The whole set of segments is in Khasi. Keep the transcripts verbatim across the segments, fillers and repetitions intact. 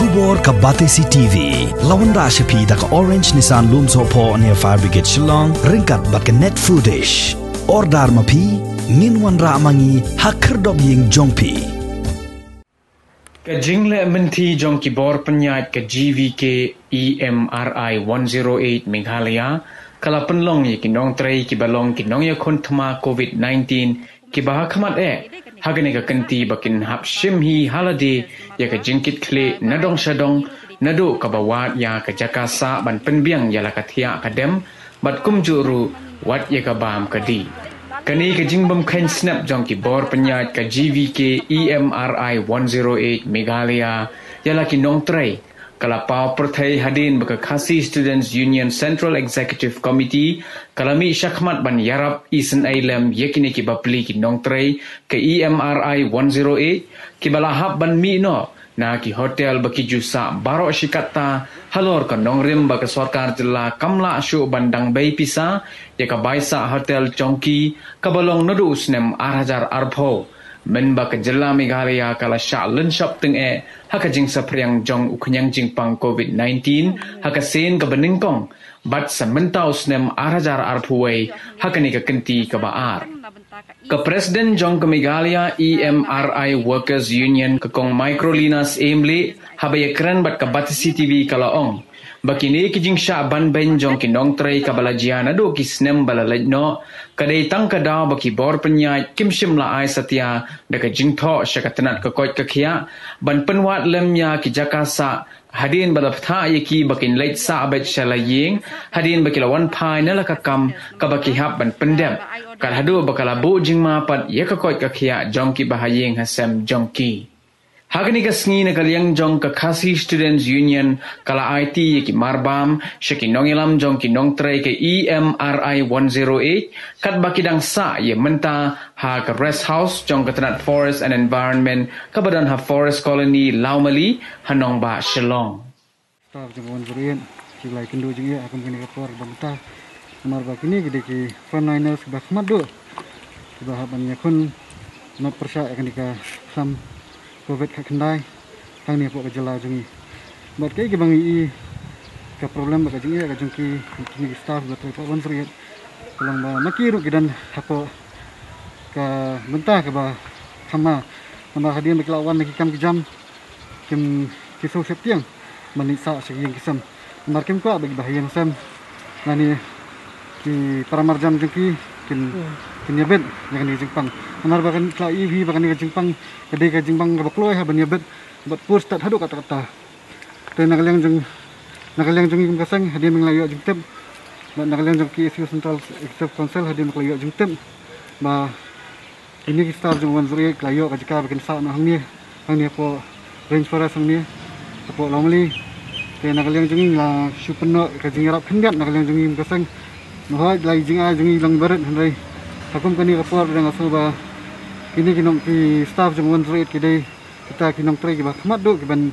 Khubor ka Batesi T V. La wanrah sha phi da ka Orange Nissan Lumsohphoh near Fire Brigade Shillong, ryngkat bad ka Net Foodish. Order ma phi, ngin wanrah ma ngi ha khyrdop ïing jong phi. Ka jingleh mynthi jong ki bor pynïaid ka G V K E M R I one zero eight Meghalaya ka la pynlong ïa ki nongtrei kiba long ki nongïakhun thma COVID nineteen kiba ha khmat eh ha kane ka kynti ba kin hap shim hi ha lade ïa ka jingkit khlieh na dong sha dong, naduh kaba wad ïa ka jaka sah ban pynbiang ïa la ka thiah ka dem, bad kumjuh ruh wat ïa ka bam ka dih. Kane ka jingbym kheiñ snep jong ki bor pynïaid ka G V K E M R I one zero eight Meghalaya ïa la ki nongtrei ka la paw pyrthei hadien ba ka Khasi Students Union Central Executive Committee ka la mih shakhmat ban ïarap isynei lem ïa kine ki bapli ki nongtrei ka E M R I one zero eight kiba la hap ban mih noh na ki hotel ba ki ju sah baroh shi katta halor ka nongrim ba ka sorkar jylla kam lah shuh ban dang bei pisa ïa ka bai sah hotel jong ki kaba long naduh u snem ar hajar arphew. Mynba ka jylla Meghalaya ka la shah lynshop tyngeh ha ka jingsaphriang jong u khñiang jingpang COVID nineteen ha ka sien kaba nyngkong, bad sa mynta u snem ar hajar arphew wei ha kane ka kynti kaba ar. Ka President jong ka Meghalaya E M R I Workers Union ka Kong Microlina Syiem Lieh haba ïakren bad ka Batesi T V ka la ong ba kine ki jingshah ban beiñ jong ki nongtrei kaba la jia naduh ki snem ba la leit noh ka dei tang ka daw ba ki bor pynïaid kim shym la ai satia da ka jingthoh sha ka tnat ka koit ka khiah ban pynwad lem ïa ki jaka sah hadien ba la bthah ïa ki ba kin leit sah beit sha la ïing, hadien ba ki la wan phai na la ka kam kaba ki hap ban pyndep, kat haduh ba ka la buh jingma pat ïa ka koit ka khiah jong kiba ha ïing ha sem jong ki. Ha kane ka sngi na ka liang jong ka Khasi Students Union ka la aiti ïa ki marbam sha ki nongïalam jong ki nongtrei ka E M R I one zero eight, katba ki dang sah ïa mynta ha ka rest house jong ka tnat Forest and Environment kaba don ha Forest Colony Lawmali ha nongbah Shillong. Staff jong ka one zero eight ki la ïakynduh jingeh ha kum kane ka por ba mynta. Namar ba kine ki dei ki frontliners kiba khmat duh kiba hap ban ïakhun nop pyrshah ïa kane ka khlam COVID khatkhyndai hangne hapoh ka jylla jong ngi. Bad kaei kaba ngi i ka problem bad ka jingeh ka jong ki, kine ki staff ba trei hapoh one zero eight ka long ba ma ki ruh ki don hapoh ka bynta kaba kham ma. Namar hadien ba ki la wan na ki kam ki jam kim, ki shu sheptieng ban leit sah sha ki ïing ki sem. Namar kim kwah ba ki ba ha ïing sem lane ki para marjan jong ki kin, kin ïabit ïa kane ka jingpang. Namar ba kan, ki la ïohi ba kane ka jingpang ka dei ka jingpang kaba kloi ha ban ïabit bad pur stad haduh katta katta. Te na ka liang jong, na ka liang jong ngi kum ka seng hadien ba ngi la ïoh jingtip, bad na ka liang jong K S U Central Executive Council hadien ba ki la ïoh jingtip ba kine ki staff jong one zero eight ki la ïoh ka jaka ba kin sah noh hangne, hangne hapoh Range Forest hangne hapoh Lawmali. Te na ka liang jong ngi ngi la shu pynnoh ka jingïarap khyndiat na ka liang jong ngi kum ka seng. Hooid, la i jingai jong ngi long barit, hynrei ha kum kane ka por dang nga sngew ba kine ki nong, ki staff jong one zero eight ki dei kita ki nongtrei kiba khmat duh kiban,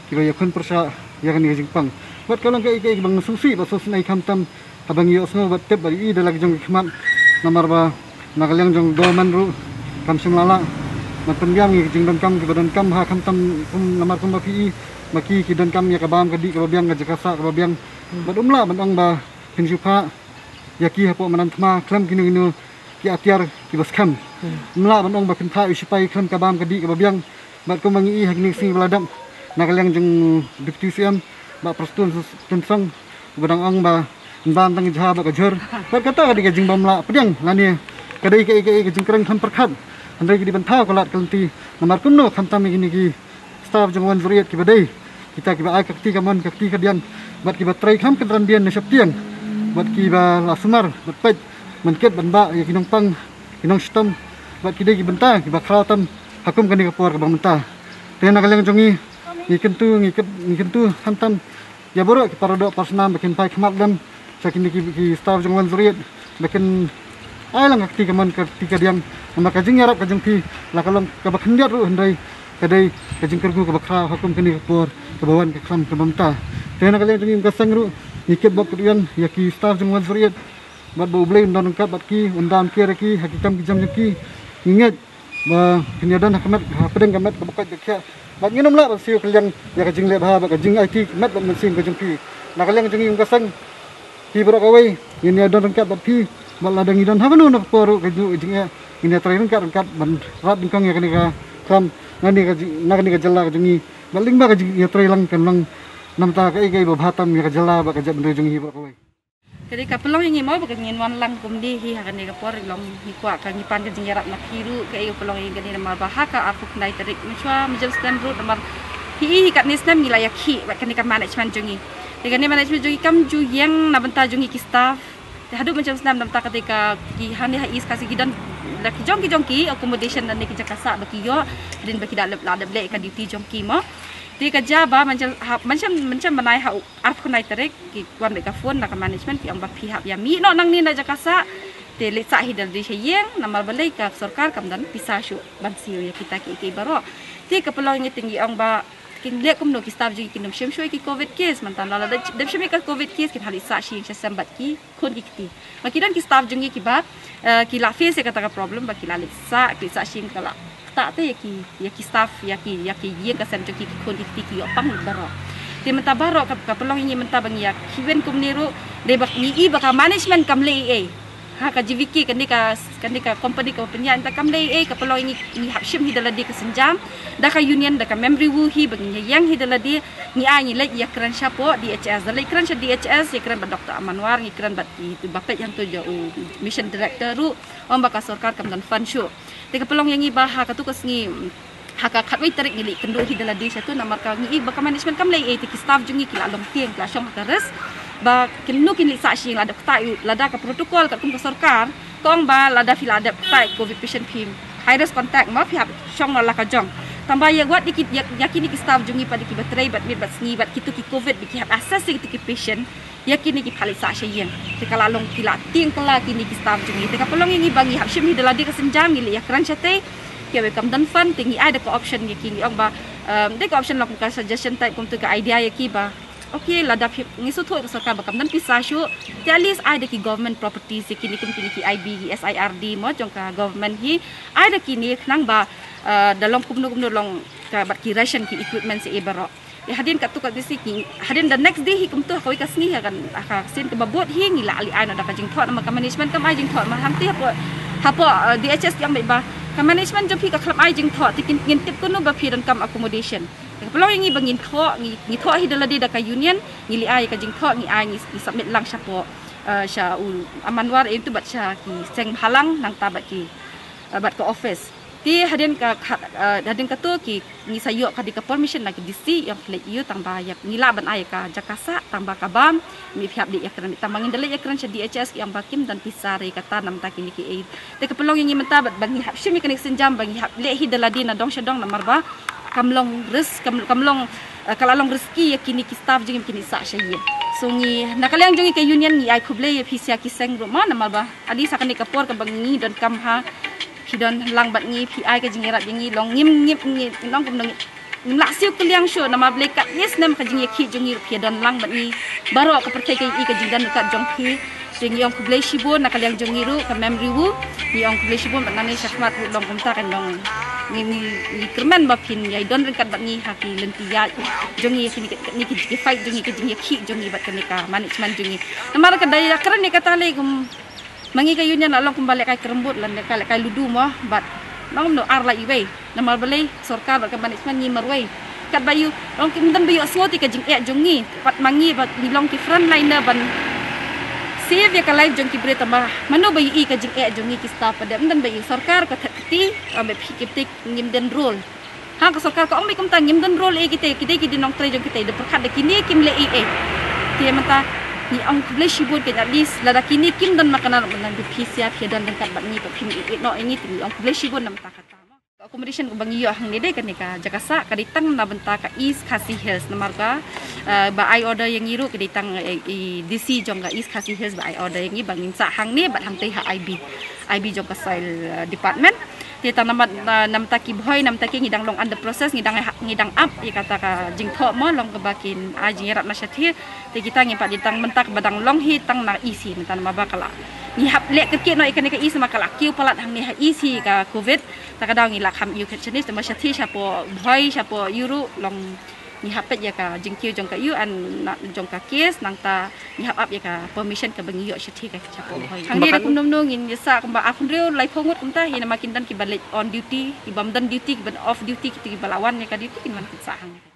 kiba ïakhun pyrshah ïa kane ka jingpang. Bad ka long kaei kaei kaba nga sngewsih bad sngewsynei khamtam haba ngi ïohsngew bad tip bad i da la ki jong ki khmat. Namar ba na ka liang jong government ruh kam shym la lah ban pynbiang ïa ki jingdonkam kiba donkam ha, khamtam kum, namar kumba phi i ba ki, ki donkam ïa ka bam ka dih kaba biang, ka jaka sah kaba biang. Bad um lah ban ong ba phin shu phah ïa ki hapoh madan thma khlem kino kino ki atiar kiba skhem. Hmm. Ym lah ban ong ba phin phah ïa u sipai khlem ka bam ka dih kaba biang. Bad kumba ngi i ha kine ki sngi ba la dep na ka liang jong Deputy C M Bah Prestone Tynsong uba dang ong ba yn bam tang ka jha bad ka jhur. Bad kata ka dei ka jingbym lah pdiang lane ka dei kaei kaei ka jingkren khlem pyrkhat. Hynrei ka dei ban thaw ka lad ka lynti. Namar kumno khamtam ïa kine ki staff jong one zero eight kiba dei kita kiba ai ka kti kamon ka kti kadiang bad kiba trei khlem kynran dien na sheptieng bad kiba la sumar bad peit ban kit ban bah ïa ki nongpang, ki nongshitom bad ki dei ki bynta kiba khraw tam ha kum kane ka por kaba mynta. Te na ka liang jong ngi, ngi kyntu, ngi kynt-, ngi kyntu khamtam ïa baroh ki paradoh parasnam ba kin phai khmat lem sha kine ki, ki staff jong one zero eight ba kin ai lang ka kti kamon ka kti kadiang. Namar ka jingïarap ka jong phi la ka long kaba khyndiat ruh, hynrei ka dei ka jingkyrkhu kaba khraw ha kum kane ka por kaba wan ka khlam kaba mynta. Te na ka liang jong ngi kum ka seng ruh ngi kit bok kit ïan ïa ki staff jong one zero eight bad ba U Blei un don ryngkat bad ki, un da un kiar ïa ki ha ki kam ki jam jong ki. Ngi ngeit Ba kin ïa don ha ka met, ha pdeng ka met kaba koit ba khiah. Bad ngin ym lah ban siew kylliang ïa ka jingleh bha bad ka jingaiti ka met bad mynsiem ka jong phi. Na ka liang jong ngi kum ka seng, phi baroh kawei ngin ïa don ryngkat bad phi. Bad lada ngi don ha kano na ka por ruh ka jingeh, ngin ïa trei ryngkat ryngkat ban rat nyngkong ïa kane ka kam, na kane ka jylla ka jong ngi. Bad lyngba ka jingïatrei lang kan long namar kaei kaei ba bha tam ïa ka jylla bad ka jaitbynriew jong ngi baroh kawei. Ka dei ka pynlong ïa ngi mo ba ka ngin wan lang kumne hi ha kane ka por, long ngi kwah ka, ngi pan ka jingïarap na phi ruh. Kaei ka pynlong ïa ngi kane namar ba ha ka arphew khyndai tarik mynshuwa mynjem snem ruh namar hi hi katne snem ngi la ïakhih bad kane ka management jong ngi. Te kane management jong ngi kam ju ïeng na bynta jong ngi ki staff. Te haduh mynjem snem namar kata ka ki hangne ha East Khasi ki don da ki jong ki jong ki accommodation lane ki jaka sah ba ki ïoh hadien ba ki da lep, la dep leh ka duty jong ki mo. Te ka jia ba mynjem ha, mynjem, mynjem bnai ha arphew khyndai tarik ki wan bad ka phone na ka management, ki ong ba phi hap ïa mih noh nangne na jaka sah. Te leit sah hi da lade sha ïing namar balei ka sorkar kam don pisa shuh ban siew ïa kita kiei kiei baroh. Te ka pynlong ïa ngi te ngi ong ba kin leh kumno, ki staff jong ngi kin ym shim shuh ïa ki covid case, mynta lada dep shim ïa ka covid case kin hap leit sah sha ïing sha sem bad ki khun ki kti. Ba ki don ki staff jong ngi kiba, eh, ki la face ïa kata ka problem ba ki la leit sah, ki leit sah sha ïing, ka la ktah te ïa ki, ïa ki staff, ïa ki, ïa ki ïing ka sem jong ki, ki khun ki kti ki ïoh pang baroh. Te mynta baroh ka, ka pynlong ïa ngi mynta ba ngi ïa kiwen kumne ruh, dei ba ngi i ba ka management kam leh ei ei. Ha ka J V K kane ka, kane ka company kaba pynïaid mynta kam leh ei ei, ka pynlong ïa ngi, ngi hap shim hi da lade ka sienjam da ka union, da ka Memory Wu hi ba ngin ïeng hi da lade. Ngi ai, ngi leit ïakren shapoh D H S, da leit kren sha D H S, ïakren bad Doctor Amanwar, ngi kren bad i, i ba peit hangto jong u mission director ruh, ong ba ka sorkar kam don fund shuh. Te ka pynlong ïa ngi ba ha katu ka sngi, ha ka khatwei tarik ngi leit kynduh hi da lade shatu namar ka ngi i ba ka management kam leh ei ei, te ki staff jong ngi ki la long tieng, ki la shong ha ka risk ba kino kin leit sah sha ïing, lada ktah, lada ka protocol katkum ka sorkar ka ong ba lada phi la dep ktah covid patient phi high risk contact mo, phi hap shong noh la ka jong. Tangba ïa wat ïa ki, ïa, ïa kine ki staff jong ngi pat, ïa kiba trei bad miet bad sngi bad kito ki covid ba ki hap assess ïa kito ki patient, ïa kine ki phah leit sah sha ïing. Te ka la long, ki la tieng kylla kine ki staff jong ngi. Te ka pynlong ïa ngi ba ngi hap shim hi da lade ka sienjam, ngi leit ïakren shatei. Kiwei kam don fund, te ngi ai da ka option ïa ki, ngi ong ba, um, dei ka option long ka suggestion type kumta, ka idea ïa ki ba, okay, lada phi, ngi sngewthuh ïa ka sorkar ba kam don pisa shuh, te at least ai da ki government properties ïa kine, kum kine ki I B, ki S I R D mo jong ka government hi. Ai da kine khnang ba, uh, da long kumno kumno long ka, bad ki ration, ki equipments ïa baroh. Ïa hadien katu ka dei shi ki, hadien the next day hi kumtu ha kawei ka sngi ha kan, ha ka sien kaba bud hi ngi la leit ai noh da ka jingthoh namar ka management kam ai jingthoh, ma hangtei hapoh, hapoh, eh, D H S ki ong beit ba ka management jong phi ka khlem ai jingthoh, te kin, ngin tip kumno ba phi donkam accommodation. Te ka pynlong ïa ngi ba ngin thoh, ngi, ngi thoh hi da lade da ka union, ngi leit ai ka jingthoh, ngi ai, ngi, ngi submit lang shapoh, eh, sha u Amanwar, ïa utu bad sha ki seng bhalang nangta bad ki, eh, bad ka office. Te hadien ka, ka, eh, hadien katu ki, ngi sa ïoh ka dei ka permission na ki D C, ïa ki leit ïoh tangba ïa ngi lah ban ai ka jaka sah, tangba ka bam, mih phi hap leit ïakren, tangba ngin da leit ïakren sha D H S ki ong ba kim don pisa re kata namar ta kine kiei. Te ka pynlong ïa ngi mynta bad ba ngi hap shim ïa kane ka sienjam ba ngi hap leit hi da lade na dong sha dong namar ba kam long risk, kam, kam long, eh, ka la long risky ïa kine ki staff jong ngi ba kin sah sha ïing. So ngi na ka liang jong ngi ka union ngi ai khublei ïa phi sha ki seng ruh mo namar ba adi sa kane ka por kaba ngi donkam ha phi don lang bad ngi, phi ai ka jingïarap ïa ngi, long ngim, ngim, ngim, ngi ong kumno, ngim lah siew kylliang shuh namar balei katne snem ka jingïakhih jong ngi ruh phi don lang bad ngi. Baroh ka pyrthei ka ïohi ka jingdon ryngkat jong phi. Te ngi ong khublei shibun na ka liang jong ngi ruh ka Memory Wu. Ngi ong khublei shibun bad nangne shakhmat ruh long kumta kan long. Ngi, ngi, ngi kyrmen ba phin ïai don ryngkat bad ngi ha ki lynti ïaid jong ngi, ha kine ki, kine ki, ki fight jong ngi, ka jingïakhih jong ngi bad kane ka management jong ngi. Namar ka dei ïakren ïa kata lei kum ma ngi ka union la long kumba lehkai kyrmbut lane ka lehkai ludu mo, bad nongno ar la iwei. Namar balei sorkar bad ka management ngi marwei. Katba ïoh long kim don ba ïohsngew ïa ka jingeh jong ngi. Pat ma ngi ba ngi long ki frontliner ban save ïa ka life jong ki briew, tangba mano ba ïohi ka jingeh jong ngi ki staff pat, ym don ba ïoh, sorkar ka thep kti, ym ba phi ki ptik ngim don role. Ha ka sorkar ka ong beit kumta ngim don role ei kita, ki dei ki dei nongtrei jong kita, da pyrkhat da kine kim leh ei ei. Te mynta ngi ong khublei shibun, at least lada kine kim don ma kane, mynta phi sha phi don ryngkat bad ngi, pat phim ïeh noh ïa ngi, te ngi ong khublei shibun na mynta kata. Accommodation kaba ngi ïoh hangne dei kane ka jaka sah, ka dei tang na bynta ka East Khasi Hills namar ka, eh, ba ai order ïa ngi ruh ka dei tang, eh, i D C jong ka East Khasi Hills ba ai order ïa ngi ba ngin sah hangne bad hangtei ha I B, I B jong ka Soil, eh, Department. Te tang namar, na, na mynta ki bhoi, na mynta ki ngi dang long under process, ngi dang, ngi dang ap ïa kata ka jingthoh mo, long kaba kin ai jingïarap na shathie. Te kita ngi pat dei tang mynta kaba dang long hi tang na E C, mynta namar ba ka la Ngi hap leh kyrkieh noh ïa kane ka E C namar ka la kiew palat hangne ha E C ka covid. Ta ka daw ngi la kham ïa ka Chinese, te ma shathie shapoh Bhoi shapoh Yuru long ngi hap peit ïa ka jingkiew jong ka U N na jong ka case, nangta ngi hap ap ïa ka permission kaba ngi ïoh shathie ka shapoh Bhoi. Hangne da kumno kumno ngin ïa sah kumba arphew hynriew laiphew ngut kumta hi namar kin don kiba leit on duty, kiba ym don duty, kiba off duty, kito kiba la wan ïa ka duty kin wan kin sah hangne.